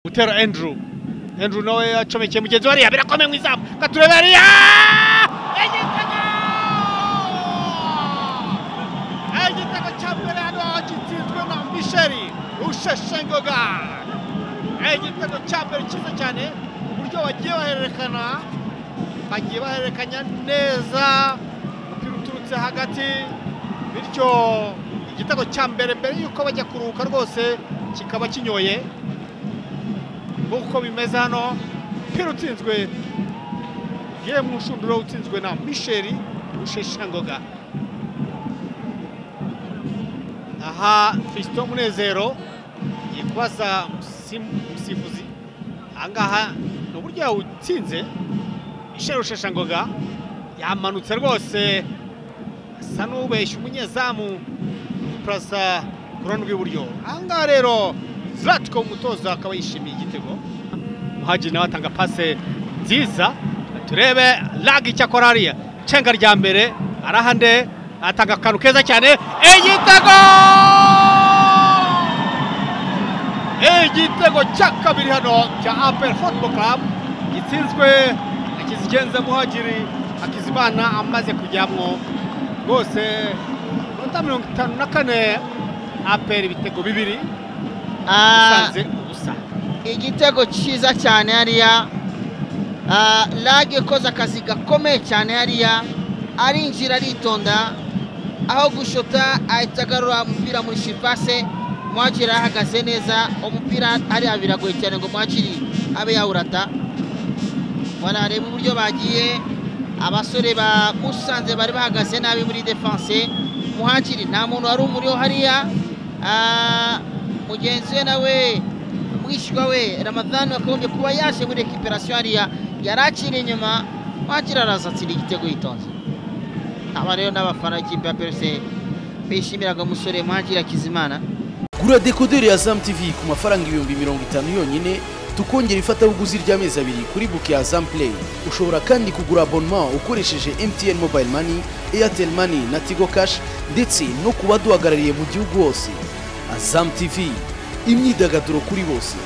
Butera Andrew, Andrew nawe yacomekeye mugenzi we hariya, birakomeye mu izamu, katurebe hariya, igitego! Igitego cya mbere hano gitsinzwe na Michel Rusheshangoga. Igitego cya mbere cyiza cyane, uburyo bagiye bahererekana, bagiye bahererekanya neza, umupira uturutse hagati, bityo igitego cya mbere mbere yuko bajya kuruhuka rwose kikaba kinyoye. Nk'uko bimeze hano, umupira utsinzwe ye mu nshundura, utsinzwe na Michel Rusheshangoga. Aha Fiston Munezero yikwaza umusifuzi, ahangaha ni uburyo yawutsinze. Michel Rusheshangoga yamanutse rwose, asa n'ubeshya umunyezamu purasa ku ruhande rw'iburyo. Ahangaha rero Zlatko umutoza akaba yishimiye igitego. Muhajiri nawe atanga pase nziza, turebe lag icyo akora hariya. Cenga rya mbere arahande, atanga akantu keza cyane, igitego! Igitego cya kabiri hano cya APR Football Club gitsinzwe na Kizigenza Muhajiri Hakizimana amaze kujyamwo rwose. Minota 54, APR ibitego 2, Musanze ubusa. Igitego cyiza cyane hariya, lag ikoze akazi gakomeye cyane hariya, arinjira aritonda, aho gushota ahita agarura umupira muri surface. Muhajiri ahagaze neza, umupira hariya biragoye cyane ngo Muhajiri abe yawurata. Barareba uburyo bagiye, abasore ba Musanze bari bahagaze nabi muri defense. Muhajiri nta muntu wari umuriho hariya, mugenzi we nawe mwishywa we Ramadhan wakagombye kuba yaje muri récupération hariya, yarakiri inyuma. Muhajiri araza atsinda igitego yitonze. Aba rero n'abafana b'ikipe ya APR bishimiraga umusore Muhajiri Hakizimana. Gura dekoderi ya Azam TV ku mafaranga 50,000 yonyine, tukongera ifatabuguzi ry'amezi 2 kuri bouquet ya Azam Play. Ushobora kandi kugura abonnement ukoresheje MTN Mobile Money, Airtel Money na Tigo Cash, ndetse no ku baduhagarariye mu gihugu hose. Azam TV, imyidagaduro kuri bose.